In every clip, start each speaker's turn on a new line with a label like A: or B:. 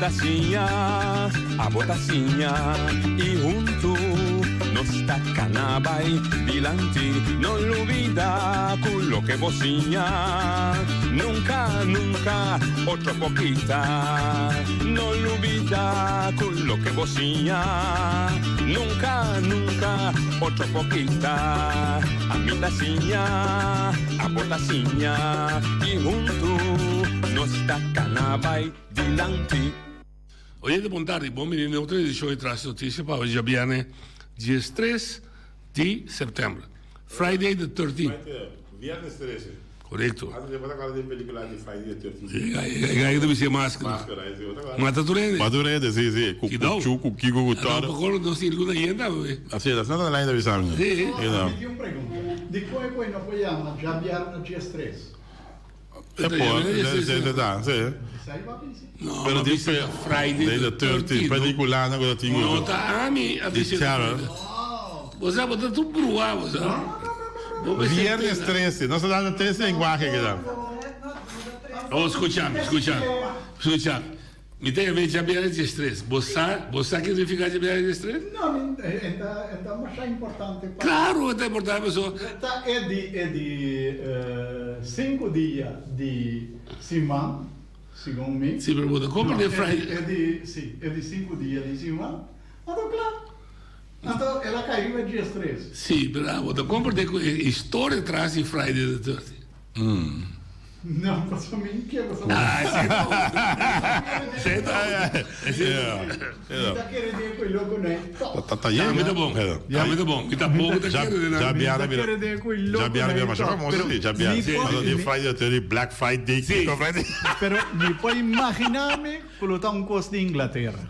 A: ta siña, abo ta siña y hunto nos ta cana bay dilanti. No lubida cu loke bo siña nunca, nunca otro por kita. No lubida cu loke bo siña nunca, nunca otro por kita. Ami ta siña, abo ta siña y hunto nos ta cana bay dilanti.
B: Oyente bon tardi, bon bini na otro edicion di Tras Noticia pa djabierne 13 di september, Friday the 13.
C: Viernes 13.
B: Correcto.
C: Antes bo ta acorda den pelicula di Friday the 13.
B: E gai ta bisti e maskara.
C: Maskara, si, bo ta acorda.
B: Mata tur hende.
C: Mata tur hende, si, si. Cu
B: Kidou.
C: cu cu Kiko cu
B: Toro. Tampoco nos tin luna yena tambe.
C: Asi es, asina ta lijn ta bisa mi.
B: Si.
C: You
D: Mi tin un pregunta. Dikon e koe no por yama djabièrnè diestres?
C: E por, si, si, ta, si.
D: Esei bo a bisa?
B: No,
C: Pero
B: mi a
C: di
B: bisa Friday
C: the
B: the 13.
C: Pelicula nan cu ta tin
B: No ta ami a
C: Di
B: bisa.
C: terror.
B: Bo sa, bo ta tur bruha, bo sa. Bo mester
C: Viernes
B: tena.
C: 13, nos ta dando tres lenguaje kinan.
B: Oh, scucha mi, scucha mi, scucha mi. Mi ta yama e djabièrnè diestres. Bo sa, bo sa ke significa djabièrnè diestres?
D: No, mi, e ta, e ta masha importante pa.
B: Claro, e ta importante paso.
D: Ta e di, e di sinku dia di siman, segun mi.
B: Si, pero bo ta comprende Friday.
D: E di, si, e di sinku dia di siman. Anto kla. Anto el a kai riba diestres.
B: Si, pero abo ta comprende cu e historia tras di Friday the 13.
D: No, pasobra mi ke pasobra.
B: Ah, esey ta otro. Esey ta otro. Esey ta otro.
D: Mi ta kere den cu e loco no e top.
C: Ta ta yega.
B: Tambe ta bon. Tambe ta bon. Mi tampoco ta kere den nan.
C: Ja
D: Mi
C: biara
D: ta
C: bira.
D: kere den cu e loco
C: Ja biara
D: no
C: bira
D: e
C: masha
D: top.
C: famoso
D: Pero
C: si. Ja biara.
D: mi por
C: Pasobra di Friday the 13, Black Friday,
B: Si.
C: Kiko Friday.
D: Pero mi por imagina mi cu lo ta un cos di Inglaterra.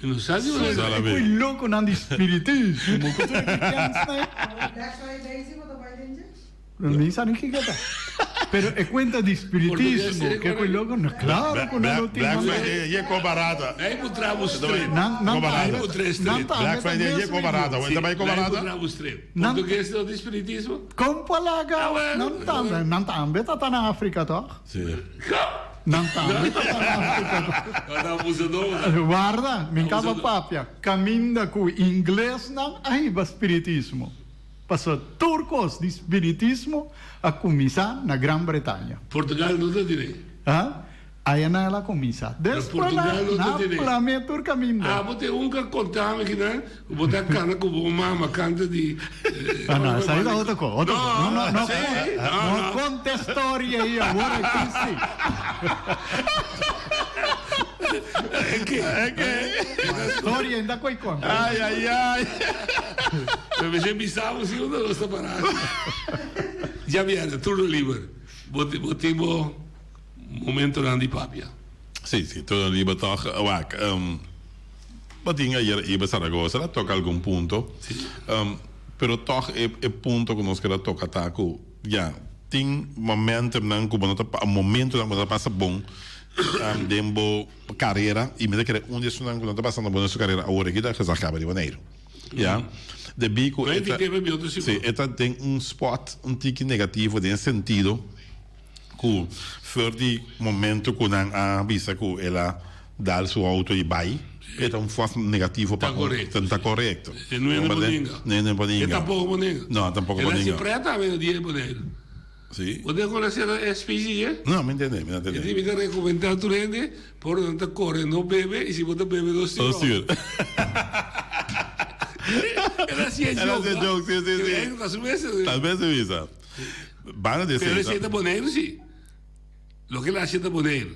B: Mi no sa si
D: Sí,
B: bo
C: sa
D: e
C: la
D: cu e loconan di spiritismo cu tur e kensnan.
E: Black Friday si bo ta bai den dje?
D: Mi sa ni kiko ta. Pero e cuenta di spiritismo, ke cu loco, no, claro cu nan lo tin.
C: Black Friday ye ko barata.
B: Lei cu trabu strip.
D: Nan, nan
C: Barata.
D: tambe, nan tambe
C: Black
D: ta
C: Friday ye
D: mes
C: ko barata.
D: video.
C: Ta bai ko
B: Lei cu
C: barata?
B: trabu strip.
D: Nan-
B: Portugues no tin spiritismo?
D: Con palaga?
B: Ah, well.
D: Nan tambe, nan tambe ta ta na Africa toch?
C: Si.
D: Nan tambe ta ta na Africa toch?
B: Nan ta abusador.
D: Warda, mi caba papia. Caminda cu inglesnan a hiba spiritismo. Pasobra tur kos di spiritismo a kuminsá na Gran Bretaña.
B: Portugal no ta tene.
D: Ha? Aya nan el a kuminsá. Despues
B: Portugal
D: nan
B: no ta
D: a
B: tene.
D: plam'é tur kaminda.
B: Ah, bo te unka konta mi kinan ku bo ta kana ku bo mama kanta di.
D: Ah, no, esei ta otro kos, otro kos. No, no, no,
B: Sí, no,
D: no
B: no.
D: konta e storia ei awor aki sí.
B: Eke.
C: Eke.
D: Storia ainda koi konta.
C: Ai, ai, ai.
B: Pero mester bisa bo si unda nos ta para. Djabièrnè, turno liber. Bo bo tin bo momentonan di papia.
C: Sí, sí, turno liber tòg. Wak, bo tin ayer Iber Zaragoza a toka algun punto.
B: Sí.
C: Pero tòg e e punto ku nos keda toka ta ku ya tin momentumnan ku bo no ta momentonan ku bo no ta pasa bon den bo karera i mi ta kere un di esunnan ku no ta pasando bon den su karera awor aki ta Gezaghebber di Boneiru. Ya. Debí ku e ta, sí, e ta den un spot un tiki negativo den e sentido ku for di momento ku nan a bisa ku el a dal su auto i bai, e ta un fòs negativo pa
B: Ta korekto.
C: Ta korekto.
B: E no e boninga.
C: No e boninga.
B: E tampoko boninga.
C: No, tampoko
B: El a
C: boninga.
B: hasi preta tambe na dia di Boneiru.
C: Sí.
B: Bo ta konosé e speech di dje?
C: No, mi ntende, mi no ntende.
B: E di mi ta rekomendá tur hende por nan ta kore no bebe i si bo ta bebe no stuur.
C: No stuur.
B: El a hasi e
C: El a hasi e
B: joke.
C: joke, sí, sí, sí.
B: E ta su mes.
C: Tal bes e bisa. Banda di esei.
B: Pero esei ta Boneiru sí. Loke el a hasi ta Boneiru.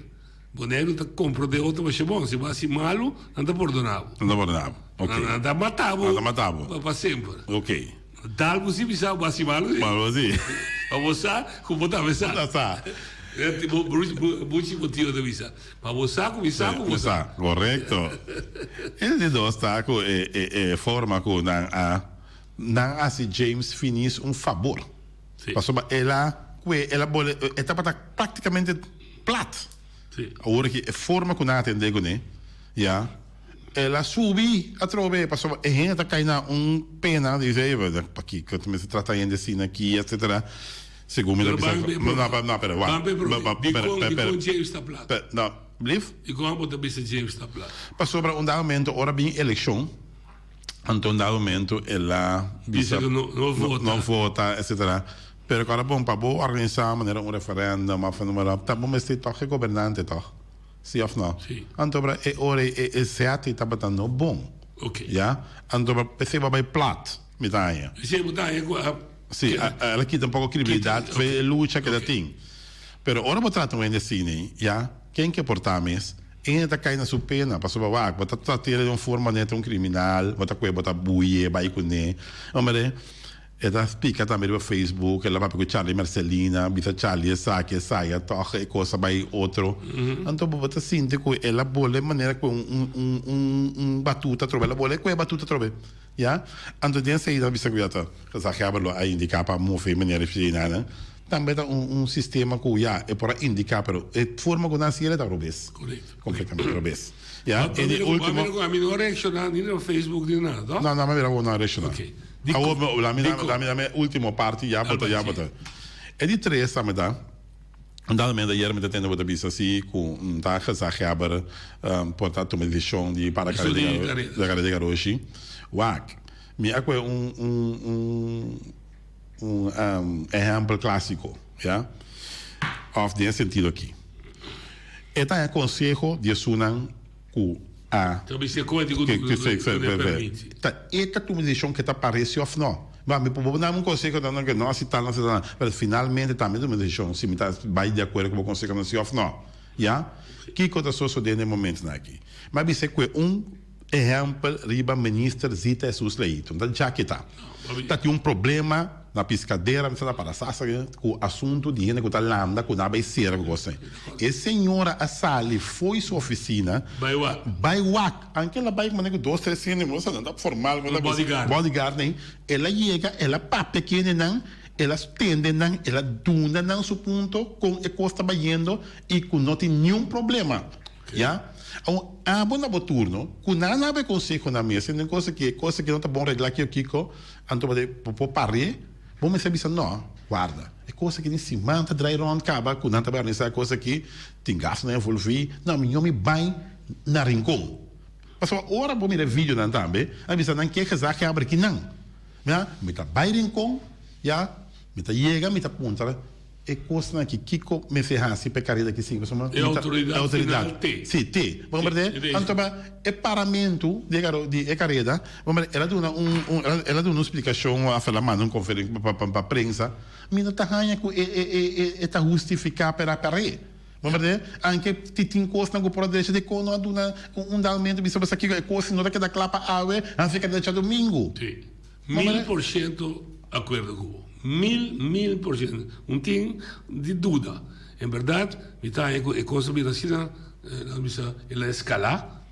B: Boneiru ta komprondé otro masha bon. Si bo hasi malu, nan ta pordoná bo.
C: Nan ta pordoná bo. Ok.
B: Nan ta mata bo.
C: Nan ta mata bo.
B: Pa semper.
C: Ok.
B: Dal bo si bisa bo hasi malu si.
C: Malu si.
B: Pa bo sa ku bo tambe sa.
C: Bo ta sa.
B: Buchi bo tio ta bisa. Pa bo sa ku mi sa ku bo sa.
C: Korekto. E di dos ta ku e e forma ku nan a nan a hasi James Finis un fabor. Pasobra el a kue el a bole e tabata praktikamente plat. Awor aki e forma ku nan a atendé kuné ya. El a subi atrobe pasobra e hende ta kai na un pena, dice, ey, pakiko ta mester trata hende asina aki, etcetera. Segun mi ta
B: Pero
C: bisa.
B: ban pe
C: No, no, no, pero wak.
B: Ban pe prome.
C: Ba- ba-
B: Dikon,
C: pero- pero-
B: dikon James ta plat?
C: pe- No, blief?
B: Dikon abo ta bisa James ta plat?
C: Pasobra un dado momento ora bin elekshon, anto un dado momento el a
B: Bisa
C: bisa
B: ku no, no vota.
C: no vota, etcetera. Pero ku ora bon pa bo organisá manera un referendum of noem maar op, ta bo mester tòg e gobernante tòg? Si of no?
B: Si.
C: Anto bra e ora ei e e sèt ei tabata no bon.
B: Ok.
C: Ya? Anto bra p'esei bo a bai plat, mi ta haña.
B: P'esei bo ta haña ku a.
C: Si, el a kita un poko kredibilidat fe e lucha ku el a tin. Pero ora bo trata un hende asina ei, ya, ken ke por ta mes? E hende ta kai na su pena, pasobra wak, bo ta trat'el di un forma manera ta un kriminal, bo ta kue bo ta bui'e bai kuné. Hombre, e ta spika tambe riba Facebook, el a papia ku Charlie Mercelina, bisa Charlie esaki, esaya, tòg e kos a bai otro. Anto bo ta sinti ku el a bole manera ku un un un un batuta atrobe, el a bole kue e batuta atrobe. Ya, anto den esei nan bisa ku ya ta gezaghebber lo a indiká pa move manera di nan. Tambe ta un un sistema ku ya e por a indiká pero e forma ku nan hasiel e ta robes.
B: Korekto.
C: Kompletamente robes. Ya,
B: Bo
C: e di
B: mira
C: ultimo.
B: bo mira ku ami no a reakshoná ni na Facebook ni nada, toh?
C: No, no, mi a mira bo no a reakshoná.
B: Oké.
C: Awor mi lami
B: Dikon?
C: lami lami e ultimo parti ya bo ta ya bo ta.
B: Alba,
C: E di tres tambe ta. Un dado momento ayer mi ta tende bo ta bisa si cu ta gezaghebber por ta tuma decision di para
B: Eso di careda.
C: careda di garoshi. Wak, mi a coge un un un un ehempel clasico, ya, of den e sentido aki. E ta e conseho di esunnan cu a.
B: Ta bisa cu e di cu e permiti.
C: Ta e ta tuma decision ke ta parece of no. Ba mi por bo dame un conseho ta no ke no asi tal no asi tal pero finalmente ta mi tuma decision si mi ta bay di acuerdo cu bo conseho no si of no. Ya? Kico ta sosode den momentonan aki? Mi a bisa cu e un ehempel riba minister Zita Jesus Leito. Ta djaki ta. Ta tin un problema na piscadera, mi sa na Parasasa, cu asunto di hende cu ta landa cu nan a bay cera cu cos. E señora a sali fo'i su oficina.
B: Bay wak.
C: Bay wak. Anke el a bay manera cu dos, tres hende, bo sa nan ta formal.
B: Un bodyguard.
C: Bodyguard nan. El a yega, el a papia kendenan, el a tende nan, el a duna nan su punto con e cos ta bayendo y cu no tin niun problema. Ya? Awor, abo na bo turno, cu nan a bay conseho nan mes, den cos aki, e cos aki no ta bon regla aki o kiko, anto bo bo por par'e, bo mester bisa no, warda, e cos aki den siman ta drai rond caba cu nan ta bay organisa e cos aki, tin gastonan envolvi, no, mi ño mi bay na Rincon. Pasobra ora bo mira e videonan tambe, nan bisa nan ke gezaghebber aki nan. Ya, mi ta bay Rincon, ya, mi ta yega, mi ta puntra. E kosnan aki kiko mester hasi pa e kareda aki sigui pasobra
B: E outoridat final te.
C: Si te. Bo komprende? Anto pa e paramentu di e karo di e kareda bo komprende el a duna un un el a duna un splikashon of el a manda un konferensia pa pa pa prensa mi no ta haña ku e e e e ta hustifiká pa el a par'é. Bo komprende? Anke ti tin kosnan ku por a drecha dikon no a duna un dalmentu bisa bo sa kiko e kos no ta keda kla pa awe hasi keda djadumingu.
B: Si. 1000% akuerdo ku bo. Mil, 1000%. Un tin di duda. En bèrdat, mi ta haña ku e kos a bira asina, nan bisa, el a eskalá,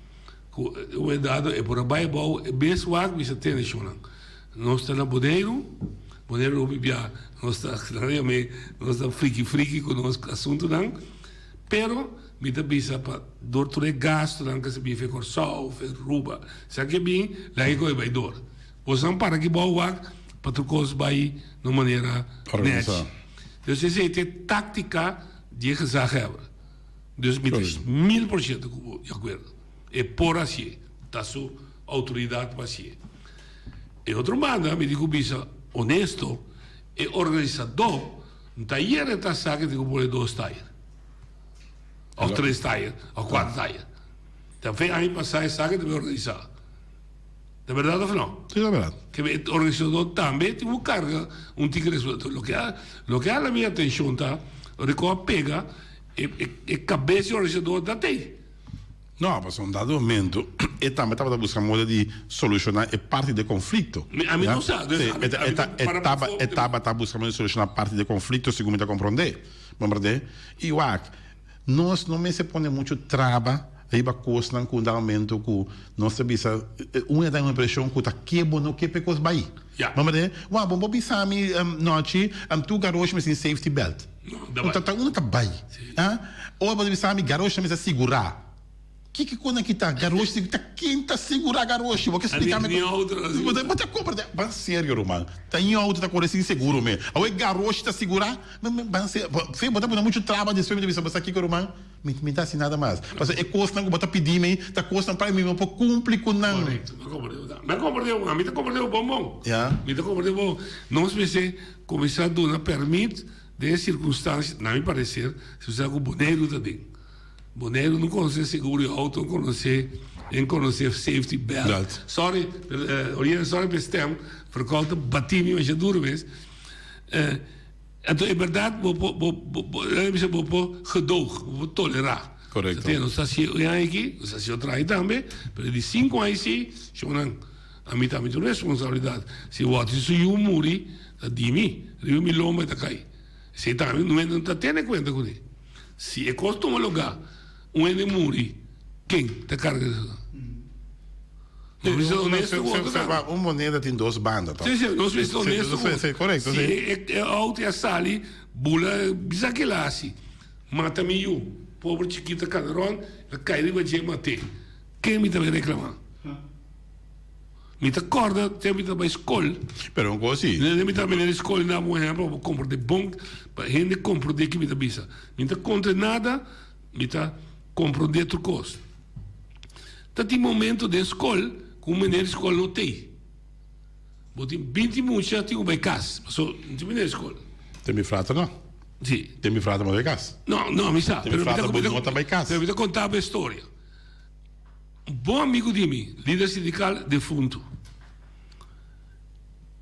B: ku un momento dado e por a bai abou, e bes wak bisa tene shonnan. Nos ta na Boneiru, Boneiru hopi bia nos ta, nan yam'é, nos ta friki friki ku nos asuntunan, pero mi ta bisa pa dor tur e gastunan ku a bin for Kòrsou, for Aruba, esaki a bin, laga e kohe bai dor. Bosan para ki bou wak pa tur kos bai na un manera
C: Organisa.
B: nechi. Dus esei ta e taktika di e gezaghebber. Dus mi ta
C: Sorry.
B: 1000% ku bo di akuerdo. E por hasié. Ta su outoridat pa hasié. E otro banda mi tin ku bisa honesto, e organisadó no ta yera e ta sa ke tin ku pone dos tayer. Òf tres tayer, òf kuater tayer. Ta fe aña pasá esaki ta bin organisá. Ta berdad of no?
C: Si ta berdad.
B: Ke e organisador tambe tin un karga, un tiki responsabilidad. Loke a, loke a hala mi atencion ta, ora ku a pega, e, e, e kabes di organisador ta tei.
C: No, pasobra un dado momento e tambe tabata buska moda di soluciona e parti di e conflicto.
B: Mi, ami no sa. Dus
C: Si,
B: ami,
C: e ta,
B: ami
C: e ta,
B: ta
C: e
B: para
C: taba,
B: pafó.
C: e tabata buska moda di soluciona parti di e conflicto, segun mi ta comprende. Bo comprende? I wak, Nos no mester pone muchu traba riba kosnan ku un dado momento ku nos ta bisa un e ta un impreshon ku ta ke bo no ke p'e kos bai.
B: Ya.
C: Bo mester wak bo por bisa mi nochi tur garoshi mester tin safety belt.
B: No, ta bai.
C: Ta unda ta bai?
B: Si.
C: Ah, ora bo ta bisa mi garoshi ta mester sigurá. Kiko ku nan kita garoshi ta ken ta sigura garoshi bo ke splika mi bo ta compra ban serio ruman ta ñi auto ta kore sin seguro me awe garoshi ta sigura ban serio bo ta pone muchu traba despues mi ta bisa bo sa kiko ruman mi mi ta hasi nada mas pasobra e kosnan ku bo ta pidi mi ta kosnan pa mi no por kumpli ku nan.
B: Korekto mi a komprende bo mi a komprende bo ami ta komprende bo bon bon mi ta komprende bo nos mester kuminsá duna permit den e sirkunstansia na mi pareser si bo sa ku Boneiru ta den. Boneiru no conoce seguro di auto, no conoce, en conoce safety belt.
C: Belt.
B: Sorry, Oriente, sorry pa e stem, verkoud ta bati mi masha duro mes. Anto e berdad bo por, bo, bo, bo, laga mi bisa bo por gedoog, bo por tolera.
C: Correcto.
B: Nos ta haci un aña aki, nos ta haci otro aña tambe, pero di cinco aña si, shownan, ami tambe tin un responsabilidad. Si wòrdu su yu muri, ta di mi, riba mi lomba e ta cay. Esey tambe no ta tene cuenta cune. Si e kos tuma lugá, un hende muri, ken ta karga esaki? Nos mester honesto ku otro tambe.
C: Un moneda tin dos banda, toch?
B: Sí, sí, nos mester honesto ku otro.
C: Sí, korekto,
B: sí. Si e outo a sali, bula, bisa kila hasi, mata mi yu, pober chikito a kana rònt, el a kai riba dje mat'é. Ken mi ta bai reklamá? Mi ta kòrda tempu mi ta bai skol.
C: Pero un kos si.
B: Mi ta bini di skol i nan un ehèmpel pa bo komprondé bon, pa hende komprondé ke mi ta bisa. Mi ta kontra nada, mi ta komprondé tur kos. Ta tin momento den skol ku un meneer di skol no tei. Bo tin binti mucha tin ku bai kas, paso no tin meneer di skol.
C: Ten mi frater no.
B: Si.
C: Ten mi frater no bai kas.
B: No, no, mi sa.
C: Ten mi frater bo no ta bai kas.
B: Pero mi ta konta bo e storia. Un bon amigu di mi, lider sindikal defuntu.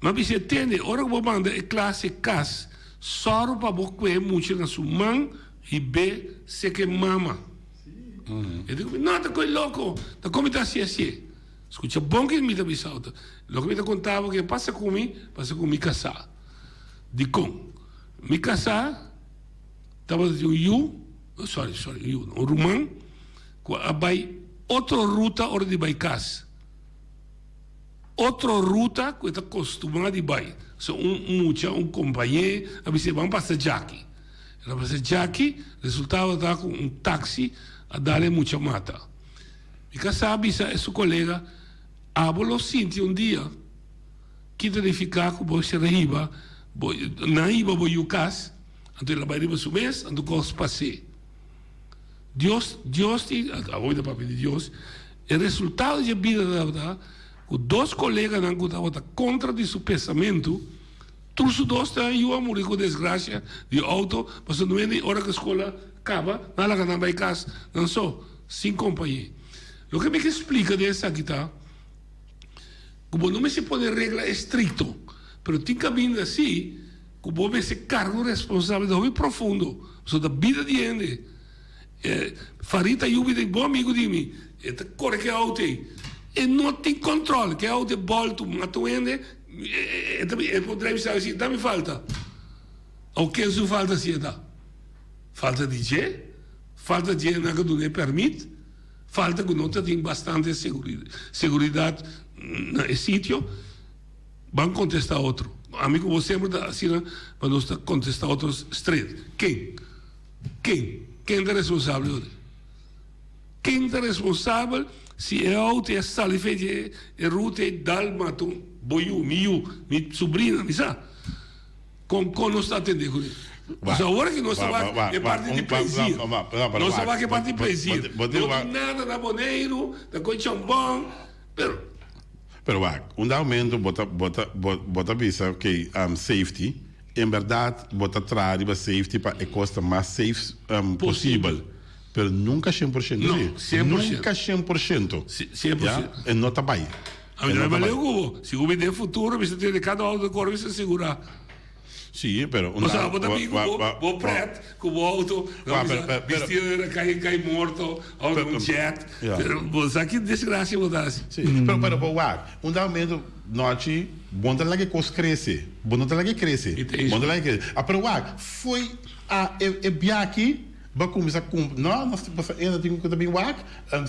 B: Mi a bis'é, Tende, ora ku bo manda e klase kas, sòru pa bo kue e mucha na su man i be seke mama. E di ku mi, No, ta koi loko, ta kon mi ta hasi hasié? Skucha bon ke mi ta bisa bo. Loke mi ta konta bo ke pasa ku mi, pasa ku mi kasá. Dikon? Mi kasá tabata tin un yu, sorry, sorry, un yu no, un ruman. Cu a bay otro ruta ora di bay cas. Otro ruta cu e ta costuma di bay. So un mucha, un compañe a bis'e ban pasa djaki. El a pasa djaki, resultado ta cu un taxi a dal e mucha mata. Mi casa a bisa e su colega, abo lo sinti un dia ki ta nifica cu bo ser hiba, bo, nan hiba bo yu cas, anto el a bay riba su mes, anto cos pas'e. Dios, Dios tin, awor mi ta papia di Dios, e resultado dje bida tabata ku dos koleganan ku tabata kontra di su pensamentu, tur su dos ta yu a muri ku desgrasia di outo, pasobra no hende ora ku skol a kaba nan a laga nan bai kas nan so, sin kompañé. Loke mi ke splika den esaki ta ku bo no mester pone regla estrikto, pero tin kaminda si. Ku bo mester karga un responsabilidat hopi profundo, pasobra ta bida di hende. E Farid Ayubi ta bon amigu di mi, e ta kore ku e outo ei. E no tin kòntròl, ku e outo e bòltu mata un hende, e ta e por drei bisa si ta mi falta. Awo ken su falta si e ta? Falta di dje? Falta dje nan ka duna e pèrmit? Falta ku no ta tin bastante seguridat na e sitio? Ban contesta otro. Ami cu bo semper ta asina pa nos ta contesta otro straight. Ken? Ken? Ken ta responsabel ora? Ken ta responsabel si e auto a sali fe di e ruta e dal mata un bo yu, mi yu, mi sobrina, mi sa? Con con nos ta atende cu ne? Pasobra awor ki nos ta wak e parti di plezier. Nos ta wak e parti di plezier. No tin nada na Boneiru, ta coy chambon, pero.
C: Pero wak, un dado momento bo ta bo ta bo bo ta bisa ok safety, en berdad bo ta traha riba safety pa e kos ta mas safe posibel, pero nunca shen por shento
B: No,
C: si,
B: sien por shento.
C: nunca shen por shento,
B: Si, sien por
C: ya,
B: shento.
C: e no ta bai,
B: A mi
C: e
B: no
C: no ta
B: me
C: bai.
B: leu ku bo, si ku mi den futuro mi sa tende kada auto ta kore mi sa sigurá.
C: Sí, pero un
B: O sea,
C: dado
B: bo ta bin ku bo bo pret, ku bo auto,
C: Wa, pero, pero, pero,
B: bistido na kai kai morto, of
C: Pero,
B: un jet.
C: ja.
B: Pero bo sa ki desgracia bo ta hasi.
C: Sí, pero, pero bo wak, un dado momento nochi bo no ta laga e kos krese, bo no ta laga e krese,
B: I ta
C: bo no ta laga e krese. Ah, pero wak, foi a e e biachi bo a kuminsá kumpra, no, nos bo sa ena tin ku ta bin wak,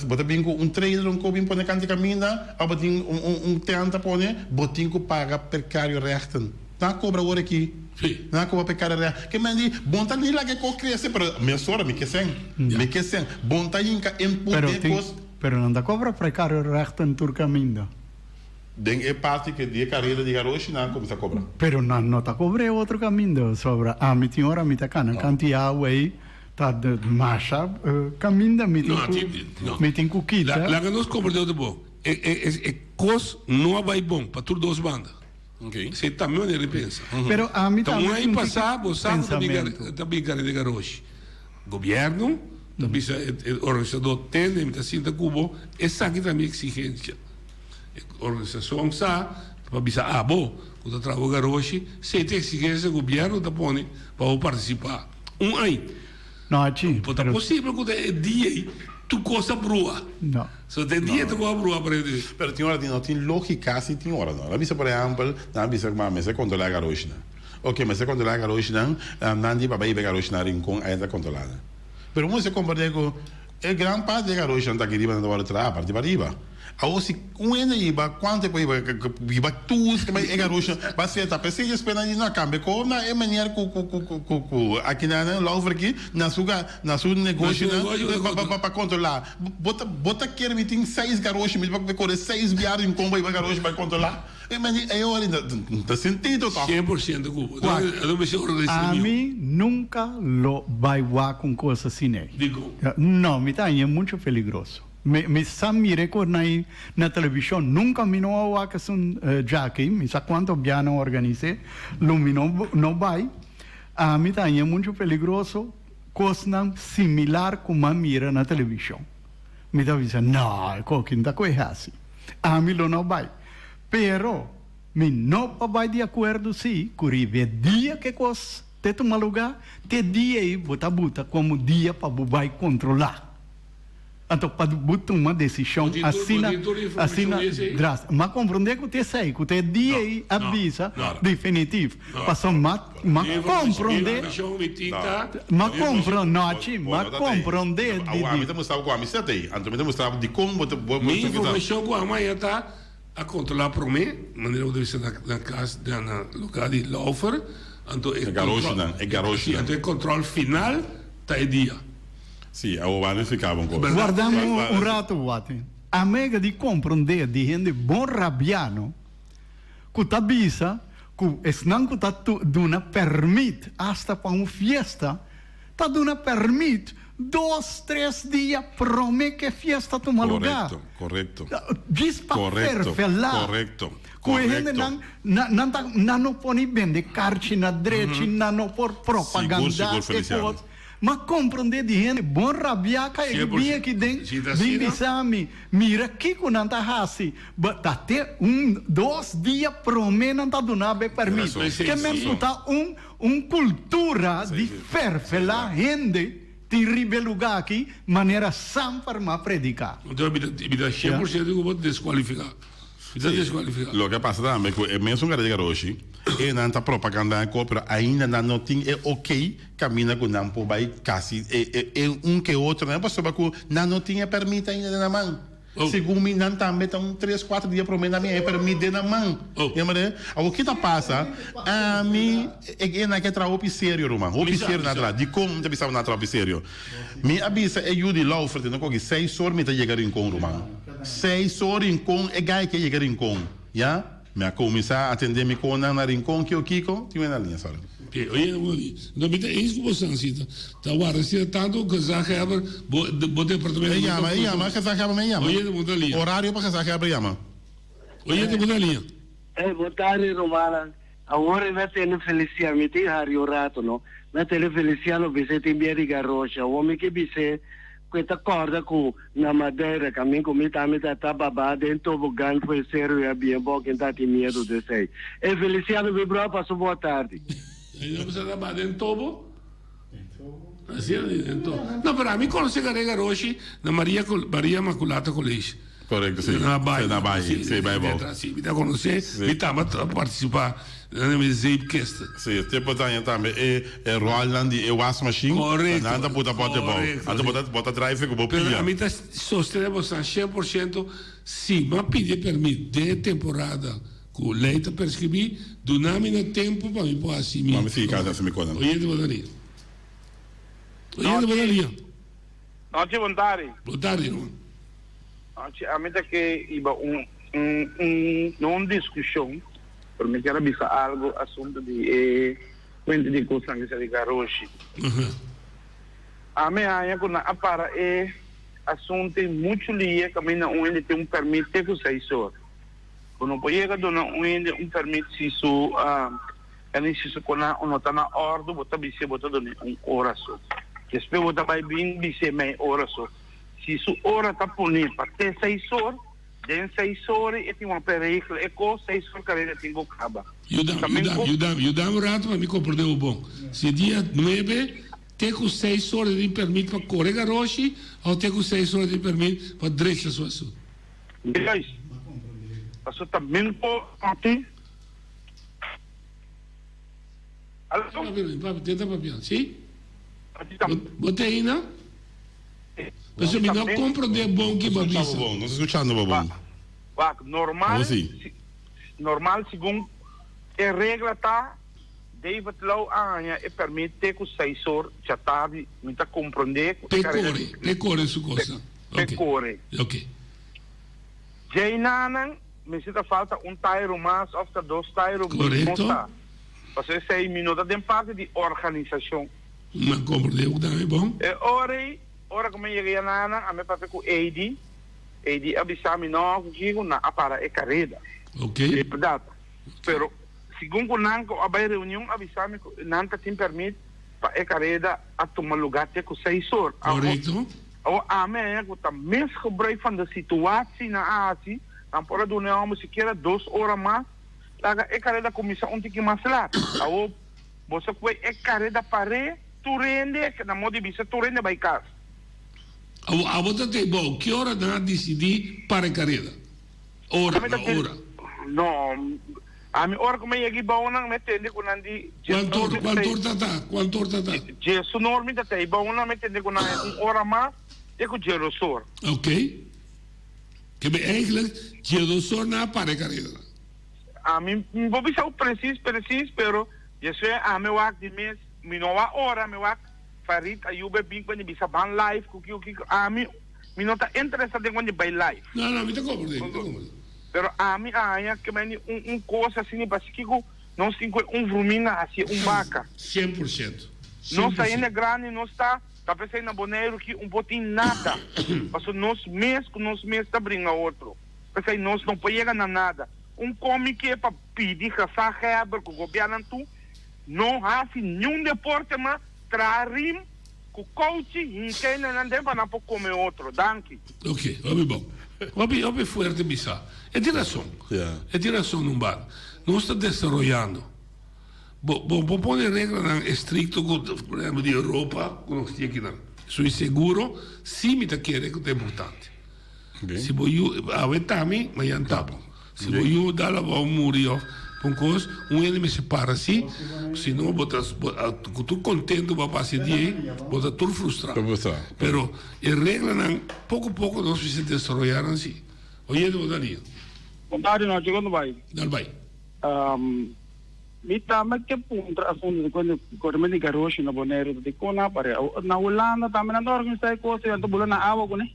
C: bo ta bin ku un trailer un ko bin pone kant di kaminda, of bo tin un un un tent a pone, bo tin ku paga precario rechten. Nan a kobra awor aki.
B: Sí.
C: Nan a kobra pa e karera. Ke men di, bon ta ni laga e kos krese, pero mesora mi ke sèn. Mi ke sèn. Bon ta hinka input
D: Pero
C: den e
D: tin,
C: kos.
D: pero nan ta kobra pa e karerechten tur kaminda.
C: Den e parti ke di e karera di garoshi nan a kuminsá kobra.
D: Pero nan no ta kobra e otro kaminda. Sobra ami tin ora mi ta kana kanti awa ei ta masha kaminda mi tin ku mi tin ku kita.
B: Laga nos komprendé otro bon. E e e kos no a bai bon pa tur dos banda. Esei ta mi manera di pensa.
D: Pero ami
B: Ta
D: tambe
B: un
D: tin
B: aña
D: un
B: pasá
D: tiki
B: bo sa ku ta bin
D: pensamentu.
B: ta bin karera di garoshi. Gobièrnu ta bisa e e organisadó tende mi ta sinta ku bo esaki ta mi eksigensia. E organisashon sa pa bisa abo ku ta traha bo garoshi, esei ta eksigensia gobièrnu ta pone pa bo partisipá. Un ai.
D: No, achi,
B: Por ta
D: pero.
B: posibel ku ta e dia ei tur kos a brua.
D: No.
B: So ta e dia tur kos a brua para e.
C: Pero tin ora no tin lógika si tin ora no. Nan bisa por ehèmpel, nan a bisa kuma mester kontrolá e garoshinan. Oke, mester kontrolá e garoshinan, nan di pa bai hiba e garoshinan Rincon, aya ta kontrolá nan. Pero un mester komprendé ku e gran parti di e garoshinan ta aki riba nan ta wòrdu traha parti pariba. Awor si un hende hiba, kuantu e por hiba? Hiba tur e garoshinan ba seta. P'esei despues nan di no a kambia ko na e manera ku ku ku ku ku aki nan nan Laufer aki na su na su negoshinan pa pa kontrolá. Bo ta bo ta kere mi tin seis garoshi mi ta kore seis biaha rincon pa hiba garoshi pa kontrolá? E meni e ora no ta sentido toch.
B: 100% ku bo. Lo mester organisa
D: A
B: miho.
D: mi nunca lo bai wak un cos asina ei.
B: Dikon?
D: No, mi ta haña mucho peligroso. Mi mi sa mira e cosnan ei na television. Nunca mi no a wak esun djaki. Mi sa cuanto bia nan organis'é. Lo mi no no bai. A mi ta haña mucho peligroso cosnan similar cu m'a mira na television. Mi ta bisa, no, e koki no ta koe hasi. Ami lo no bai. Pero, mi no pa bai di akuerdo si ku riba e dia ku e kos te tuma lugá, te dia ei bo ta buta komo dia pa bo bai kontrolá. Anto pa bo tuma desishon asina, asina drástiko. M'a komprondé ku ta esei, ku ta e dia ei a bisa definitif. Pasobra m'a. M'a comprende. M'a compro nochi, m'a comprende di di.
C: Ami ta mustra bo cu ami sa ta ey. Anto mi ta mustra bo dicon bo ta bo
B: Mi informacion cu ami a ta a controla prome, manera bo ta bisa na cas na lugar di Laufer, anto e
C: garoshinan, e garoshinan.
B: Anto e control final ta e dia.
C: Si, awor bo a explica bo un cos.
D: Warda mi un rato, Wati. Amega di comprende di hende bon rabiano cu ta bisa Ku esnan ku ta duna pèrmit asta pa un fiesta, ta duna pèrmit dos, tres dia promé ku e fiesta tuma lugá.
C: Korekto, korekto.
D: Djis pa ferfelá
C: Korekto,
D: ku e
C: korekto.
D: hendenan nan ta nan no por ni bende karchi na drechi, nan no por
C: Sigur,
D: propagandá
C: sigur,
D: e
C: Feliciano.
D: kos. Ma komprondé di hende bon rabiá ka e bin aki den bin bisa mi, mira kiko nan ta hasi, ba ta te un dos dia promé nan ta duna bo e pèrmit. Ke men ku ta un un kultura di fèrfelá hende tin riba e lugá aki manera Samper m'a prediká.
B: Anto mi ta 100% ku bo deskualifiká. Mi ta deskualifiká.
C: Loke a pasa tambe ku e mesun kara di garoshi e nan ta propagandá e kos pero ainda nan no tin e okey Caminda cu nan por bay casi e e un ke otro nan pasobra cu nan no tin e permit ainda den nan man. Segun mi nan tambe ta un tres cuatro dia prome nan mi e permit den nan man. Ya mira? Awor ki ta pasa? Ami e e nan ke traha hopi serio ruman, hopi serio nan a traha. Dicon mi ta bisa bo nan a traha hopi serio? Mi a bisa e yu di Laufer tene koki seis or mi ta yega Rincon ruman. Seis or Rincon e guy ke yega Rincon. Ya? Mi a cuminsa atende mi conan na Rincon kio kiko tin wena liña sorry.
B: Oke, oye Willy, no mi ta eens cu bo Sansita. Ta warda asina tanto gezaghebber bo bo departamento
C: E
B: no ta
C: yama, e yama, gezaghebber me yama.
B: Oye bo ta liña.
C: Horario pa gezaghebber yama.
B: Oye bo ta liña.
F: Ey, bo tardi rumannan. Awor e na tene Feliciano, mi tin hari un rato no, na tene Feliciano bis'é tin bia di garoshi, awor mi ke bis'é ku e ta kòrda ku na Madeira kamin ku mi tambe ta ta babá den tobogan fu e seru ya bien bon ken ta tin miedu di esei. Ey Feliciano mi bro pasa un bon tardi.
B: Ey no bisa ta den tobo? Así a di den tobo. No pero ami konosé Gare Garoshi na Maria Maria Maculata College.
C: Correcto, sí.
B: Na bai.
C: Sí, na bai.
B: Sí,
C: Sí, bai bou.
B: Sí, mi ta conoce.
C: Sí.
B: Mi tamba ta participa na mi zeepkist.
C: Sí, te por taña tambe e e rolnan di e wasmachine.
B: Correcto.
C: Nan ta puta pote bou.
B: Correcto,
C: Anto
B: sí.
C: bo ta bo ta drive cu bo
B: Pero
C: pia.
B: ami ta sostene boso 100% si m'a pidi e permit den e temporada. Ku lei ta perskribí, duna mi na tempu pa mi por hasi mi.
C: Pa mi sigui kas hasi mi konan.
B: Oyente bo ta lia. Oyente bo ta lia.
G: Nochi bon tardi.
B: Bon tardi ruman.
G: Nochi ami ta ke iba un un un no un diskushon pero mi kier a bisa algo asunto di e kuenta di kosnan ke sa di garoshi. Ami haña ku nan a para e asunto ei muchu lie kaminda un hende tin un pèrmit te ku seis or. Bo no por yega duna un hende un pèrmit si su kani si su kona no ta na òrdu, bo ta bis'é bo ta dun'é un ora so. Despues bo ta bai bin bis'é mei ora so. Si su ora ta poné pa te seis or, den seis or e tin wak regla e kos, seis or kareda tin ku kaba.
B: Yuda, yuda, yuda, yuda un rato pa mi komprendé bo bon. Si e dia nuebe te ku seis or e tin pèrmit pa kore garoshi òf te ku seis or e tin pèrmit pa drecha su asuntu?
G: Juist. Paso ta min importante. Aló?
B: Papia, papia, tenta papia. Si? Bo ta ei na? Paso mi no comprende bon ki bo bisa.
C: No ta escuchando bo bon.
G: Wak, normal, normal segun e regla ta David Lau a haña e permit te ku seis or djatardi. Mi ta comprende ku e
B: careda. Pe kore, pe kore su cosa.
G: Pe kore.
B: Ok.
G: Djeinanan mester ta falta un tairu mas of ta dos tairu mi no
B: Korekto.
G: sa. Pasobra esei mi no ta den parti di organisashon.
B: Mi a komprendé ku tambe bon.
G: E ora ei, ora ku mi a yega yananan, a mi papia ku Ady. Ady a bisa mi no ku kiko nan a para e kareda.
B: Ok.
G: E bèrdat. Pero segun ku nan ku a bai reunion a bisa mi ku nan ta tin pèrmit pa e kareda a tuma lugá te ku seis or.
B: Korekto.
G: Awor ami a ku ta misgebruik van de situatie nan a hasi, nan por a duna e homber sikiera dos ora mas, laga e kareda kuminsá un tiki mas lat. Awor bo sa kue e kareda par'é tur hende, na modo di bisa tur hende bai kas.
B: Awor abo ta te bou, ki ora nan a disidí para e kareda? Ora,
G: Ami ta
B: na
G: te
B: ora.
G: No, ami ora ku mi a yega i bou nan mi a tende ku nan di
B: Kuantu or, kuantu or ta ta? Kuantu or ta ta?
G: Djesunor mi ta te i bou nan mi a tende ku nan un ora mas te ku djerosor.
B: Ok. Ke be eigenlijk djerosor nan a para e kareda nan.
G: Ami mi por bisa ku presis presis pero djesue ami wak di mes mi no wak ora mi wak Farid Ayub e bin ku e bisa ban live ku kiko kiko ami Mi no ta interesa den cuando bay live.
B: No, no, mi ta comprende, mi ta comprende.
G: Pero ami a haña ke meni un un cos asina pa si kico nos tin cu un vrumina haci un baca.
B: 100%.
G: Nos ta hende grandi, nos ta ta pesey na Boneiru ki un por tin nada. Pasobra nos mes cu nos mes ta bringa otro. Pesey nos no por yega na nada. Un comi ke pa pidi gezaghebber cu gobiernan tu no haci niun deporte mas traha rim. Ku kouchi hinka e nenan den pa nan por kome otro. Danki.
B: Ok, hopi bon. Hopi, hopi fuerte bisa. E tin rason. E tin rason un banda. Nos ta desaroyando. Bo, bo por pone reglanan estricto ku, por ehempel di Europa ku nos tin akinan. Su inseguro, si mi ta kere ku ta importante. Si bo yu, awe ta mi, mañan ta bo. Si bo yu dal abou muri of un kos, un hende mester para si, si no bo ta, ku tur kontento bo a pasa e dia ei, bo ta tur frustrá. Pero e reglanan poko poko nos mester desaroyá nan si. Oyente bo ta lia.
G: Bon tardi nochi, kon ta bai?
B: Dal bai.
G: Mi tambe ke puntra asuntu di kuenta koremento di garoshi na Boneiru ta dikon nan a parea. Na Hulanda tambe nan ta organisá e kos ei, nan ta bula na awa kuné.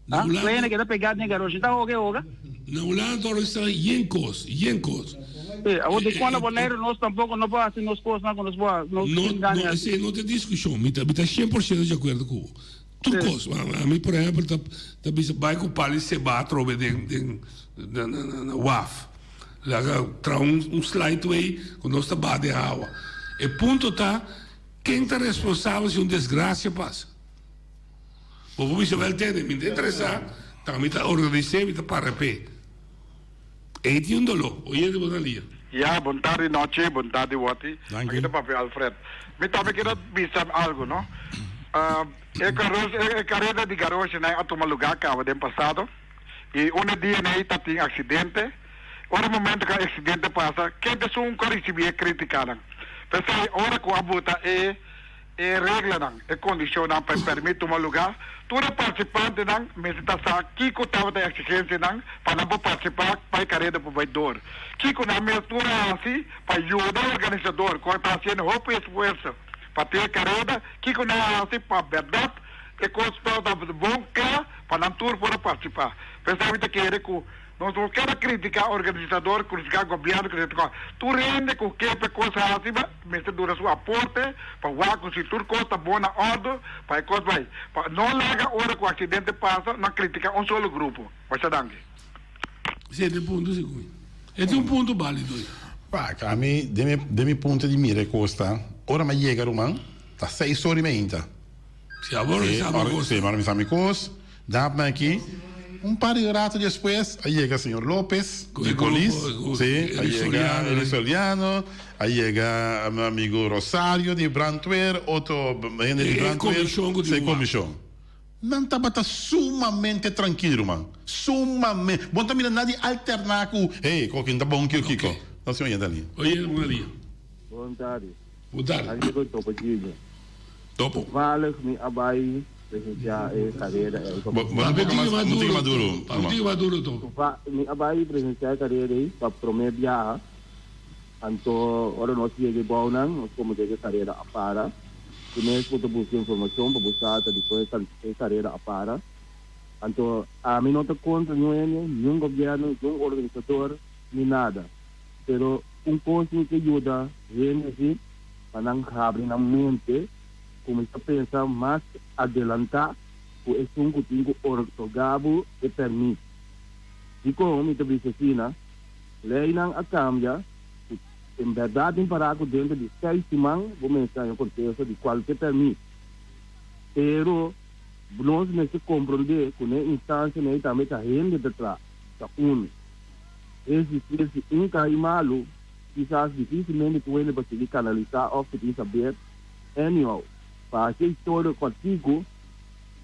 B: Na Hulanda.
G: Wena keda pegá den garoshi ta hoga e hoga.
B: Na Hulanda ta organisá yen kos, yen kos.
G: Sí, awor dikon na Boneiru nos tampoko no por hasi nos kosnan ku nos por hasi, nos
B: No,
G: tin gana
B: no,
G: di hasi.
B: esei no ta e diskushon. Mi ta, mi ta 100% di akuerdo ku bo. Tur kos. Ami, por ehèmpel, ta, ta bisa bai ku pal di seba atrobe den, den, na, na, na, na waf. Laga traha un, un slideway ku nos ta baha den awa. E punto ta, ken ta responsabel si un desgrasia pasa? Bo por bisa, Wel tende, mi ta interesá, ta mi ta organis'é, mi ta para p'e. Ei tin un doló. Oyente bo ta lia.
H: Ya, bon tardi nochi, bon tardi Watty.
C: Danki.
H: Aki ta papia Alfred. Mi tambe kier a bisa algo, no. E karos, e kareda di garoshinan a tuma lugá kaba den pasado i un e dianan ei ta tin aksidente. Ora momento ku e aksidente pasa, ken ta esun ku a risibí e kritikanan? P'esei ora ku a buta e. E reglanan, e kondishonnan pa e pèrmit tuma lugá. Tur e partisipantenan mester ta sa kiko tabata e eksigensianan pa nan por partisipá pa e kareda por bai dor. Kiko nan mes tur a hasi pa yuda e organisador ku a ta hasiendo hopi esfuerso pa tin e kareda, kiko nan a hasi pa bèrdat e kos tabata bon kla pa nan tur por a partisipá. P'esei mi ta kere ku Nos no keda critica organisador, critica gobierno, critica tur hende cu ke pa e cos haci ba mester duna su aporte pa wak cu si tur cos ta bon na ordo pa e cos bay. Pa no laga ora cu accidente pasa nan critica un solo grupo. Masha danki.
B: Si e tin punto si cu e tin un punto balido ei.
C: Wak, ami den mi den mi punto di mira e cos ta ora mi a yega ruman ta seis ora y meinta.
B: Si abo
C: Sí,
B: sa bo
C: ora,
B: cos.
C: sí, ora mi sa mi cos, dap nan aki. Un par di rato despues a yega señor Lopez
B: Cu
C: di
B: e grupo,
C: polis,
B: cu
C: sí, a
B: Eric
C: yega
B: Soriano,
C: Eric Soriano, a yega mi amigo Rosario di brandweer, otro hende di
B: E
C: brandweer,
B: comision cu
C: sí,
B: tin wak.
C: comision. Nan tabata sumamente trankil, ruman, sumamente. Bo no ta mira nadie alterna cu, hey, koki no ta bon kiko, kiko.
B: Ok.
C: Nos tin oyente ali.
B: Oyente bon dia.
I: Bon tardi.
B: Bon tardi.
I: Aki ku Topo Junior.
C: Topo.
I: Toevallig mi a bai presenciá e careda ei pa
C: Bo bo no toca mas, no tiki mas duro,
B: Papi tiki mas duro, Topo.
I: Toeval mi a bai presenciá e careda ei pa promé biaha. Anto ora nos yega e bounan, nos komete ku e careda a para. Primer bo ta buska informacion pa bo sa ta dikon e careda a para. Anto ami no ta contra niun hende, niun gobierno, niun organisador, ni nada. Pero un kos mi ke yuda hende si pa nan habri nan mente, kuminsá pensa mas adelantá ku esun ku tin ku otorgá bo e pèrmit. Dikon mi ta bisa asina? Leinan a kambia ku en bèrdat tin pará ku denter di seis siman bo mester haña kontesta di kualke pèrmit. Pero nos mester komprondé ku n'e instansianan ei tambe ta hende ta traha, ta unu. Es dicir, si un cai malu, kisas dificilmente tur hende pa sigui canalisa of cu tin saber. Anyhow, pa haci e historia cortico,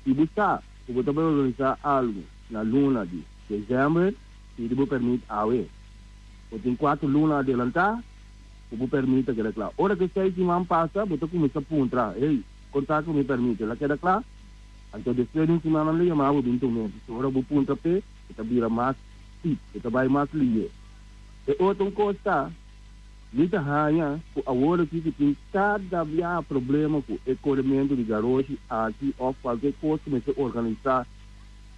I: si bo sa cu bo ta bay organisa algo na luna di december, pidi bo permit awe. Bo tin cuatro luna adelanta cu bo permit ta keda cla. Ora cu e seis siman pasa, bo ta cuminsa puntra, hey, con ta cu mi permit? El a keda cla? Anto despues di un siman nan lo yama bo bin tum'e. Ora bo puntra p'e, e ta bira mas. Sí, e ta bai mas lihe. E otro un kos ta, mi ta haña ku awor aki ku tin kada biaha problema ku e korementu di garoshi aki òf kualke kos ku mester organisá,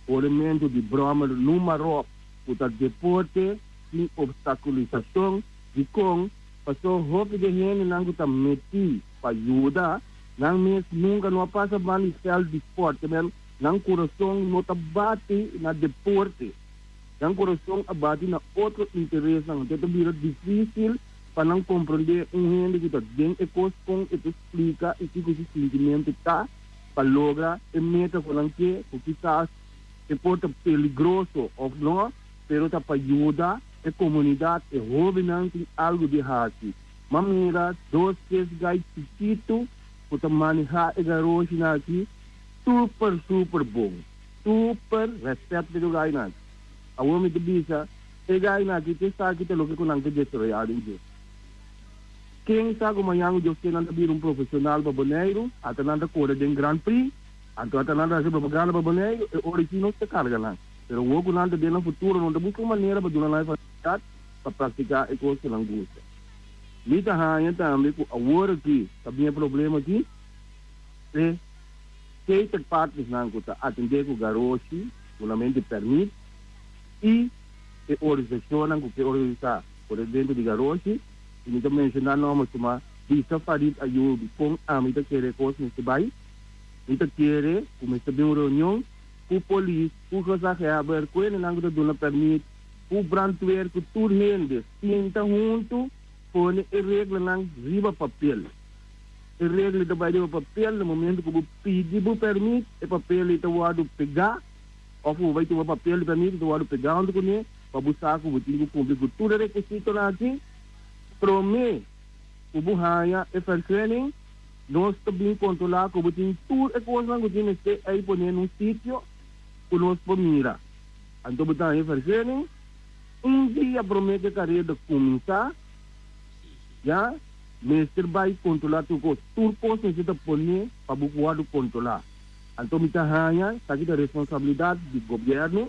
I: korementu di bròmer numa ròp ku ta deporte tin opstakulisashon. Dikon? Paso hopi di e hendenan ku ta metí pa yuda nan mes nunka no a pasa ban di vèlt di spòrt, ke men nan kurason no ta bati na deporte. Nan kurason a bati na otro interesnan, anto ta bira difísil pa nan komprondé un hende ku ta den e kos kon e ta splika i kiko su sintimentu ta pa logra e meta ku nan ke, ku kisas e por ta peligroso òf no, pero ta pa yuda e komunidat, e hóbennan tin algu di hasi. M'a mira dos tres gai chikitu ku ta manehá e garoshinan aki super super bon. Super respet pa e gainan. Awor mi ta bisa, e gainan aki te sa ki ta loke ku nan ke desaroyá den dje. Ken sa ku mañan ku Dios ke nan ta bira un profesional pa Boneiru, ata nan ta kore den Grand Prix, anto ata nan ta hasi propaganda pa Boneiru, e ora aki nos ta karga nan. Pero awor ku nan ta den nan futuro, no ta buska un manera pa duna nan e fasilidat pa praktiká e kos ku nan gusta. Mi ta haña tambe ku awor aki ta bin e problema aki, e. Cater partnersnan ku ta atendé ku garoshi, dunamento di pèrmit i e organisashonnan ku ke organisá korementu di garoshi, i mi ta menshoná nòmber suma Bisa Farid Ayoubi kon ami ta kere kos mester bai. Mi ta kere ku mester bin un reunion ku polis, ku gezaghebber, ku hendenan ku ta duna pèrmit, ku brandweer, ku tur hende sinta huntu pone e reglanan riba papel. E regla ta bai riba papel na momento ku bo pidi bo pèrmit, e papel ei ta wòrdu pegá òf bo bai tuma papel di pèrmit i ta wòrdu pegá huntu kuné pa bo sa ku bo tin ku kumpli ku tur e rekisitonan aki. Promé ku bo haña e vergunning, nos ta bin kontrolá ku bo tin tur e kosnan ku tin mester ei poné na un sitio ku nos por mira. Anto bo ta haña e vergunning un dia promé ku e kareda kuminsá, ya. Mester bai kontrolá tur kos. Tur kos mester ta poné pa bo wòrdu kontrolá. Anto mi ta haña esaki ta responsabilidat di gobièrnu,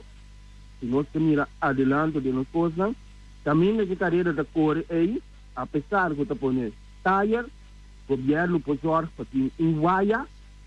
I: si nos ke mira adelanto den nos kosnan. Kaminda ku e karera ta kore ei, apesar ku ta pone tayer, gobièrnu por zòrg pa tin un waya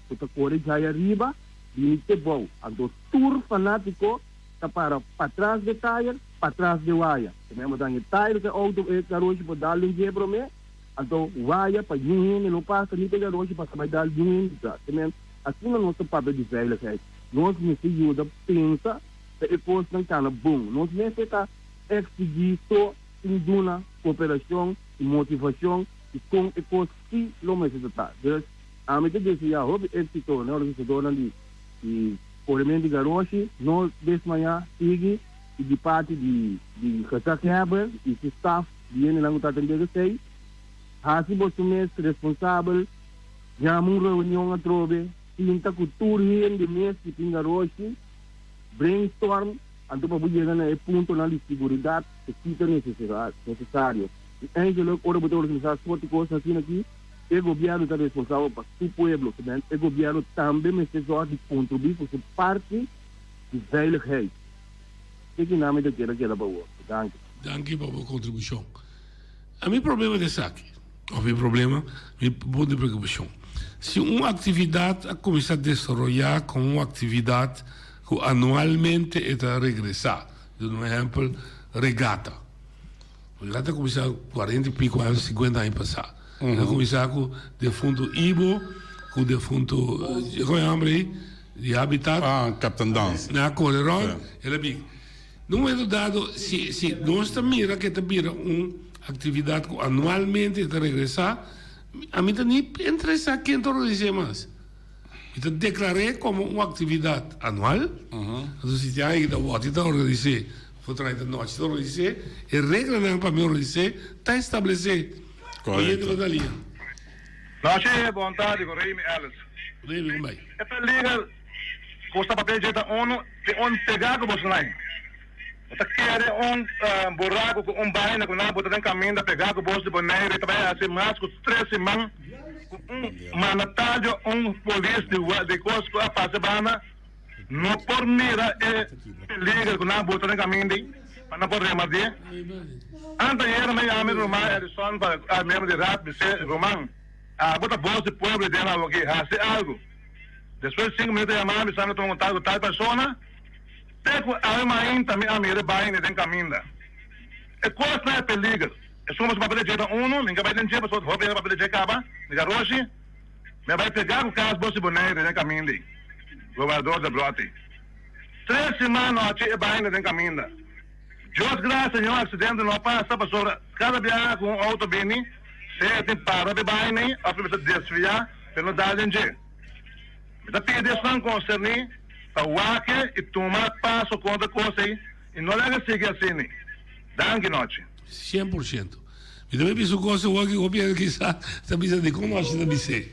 I: ku ta kore djai ariba bini te bou. Anto tur fanátiko ta para patras di e tayer, patras di e waya. Te mei bo ta haña e tayer ku e outo, e garoshi por dal den dje promé, anto waya pa niun hende no pasa ni pa e garoshi pasa bai dal niun hende tras. Te mei asina nos ta papia di veiligheid. Nos mester yuda pensa pa e kosnan kana bon. Nos mester ta eksigí so sin duna koperashon i motivashon di kon e kos si lo mester ta ta. Dus ami ta deseá hopi éksito na e organisadornan di di Korementu di Garoshi. No desmayá, sigui i di parti di di gezaghebber i su staf di hendenan ku ta atendé esei, hasi boso mes responsabel, yama un reunion atrobe, sinta ku tur hende mes ku tin garoshi, brainstorm, anto pa bo yega na e puntonan di siguridat ku si ta nesesario. I eigenlijk ora bo ta organisá sorti kos asina aki, e gobièrnu ta responsabel pa su pueblo, e gobièrnu tambe mester zòrg di kontribuí ku su parti di veiligheid. Esaki nan mi ta kere keda pa bo. Danki.
B: Danki pa bo kontribushon. A mi problema ta esaki, òf mi problema, mi punto di preokupashon. Si un aktividat a kuminsá desaroyá komo un aktividat ku anualmente e ta regresá, duna un ehèmpel, regata. Regata a kuminsá kuarenta i piko aña, sinkuenta aña pasá. El a kuminsá ku defuntu Ibo, ku defuntu, kon e hòmber ei? Di Habitat.
C: Ah, Captain Downs.
B: Nan a kore rònt, el a bin. Na un momento dado, si si nos ta mira ke ta bira un aktividat ku anualmente ta regresá, ami ta ni interesá ken ta organis'é mas. Mi ta deklar'é komo un aktividat anual. Anto si tin alguien ku ta wòrdu ta organis'é òf otro aña ta nochi ta organis'é, e reglanan pa mi organis'é ta establesé. Oyente bo ta lia.
H: Nochi, bon tardi ku Remy Ellis.
B: Remy, kon bai?
H: E peliger ku sta papia dje ta unu tin un pegá ku boso nai. Bo ta kere un buraku ku un baina ku nan a bota den kaminda pegá ku bos di Bonaire ta bai hasi mas ku tres siman ku un mandatario un polis di di kos ku a pasa e banda no por mira e peliger ku nan a bota den kaminda ei pa nan por remadié. Anteayer mi a yama mi ruman Edison pa miembro di raad bis'é, Ruman, abo ta bos di pueblo den awoki, hasi algu. Despues di sinku minuto a yama mi, bisa mi a tuma kontakto ku tal persona, te ku awe mainta mi a mira e baine den kaminda. E kosnan e peliger. Esun ku papia di dje ta unu, mi ka bai den dje pasobra hopi hende papia di dje kaba, mi ka roshi, mi a bai pega ku kas bos di Bonaire den kaminda ei, Gobernador Debroti. Tres siman nochi e baine den kaminda. Dios gracia niun accidente no a pasa pasobra cada biaha cu un auto bini sea e tin para p'e baini of e mester desvia p'e no dal den dje. Mi ta pidi esnan concerni pa wak y tuma paso contra cos ey y no laga sigui asini. Danki nochi.
B: 100%. Mi ta bay bisa un cos awor ki hopi hende kisa ta bisa dicon nochi ta bis'e.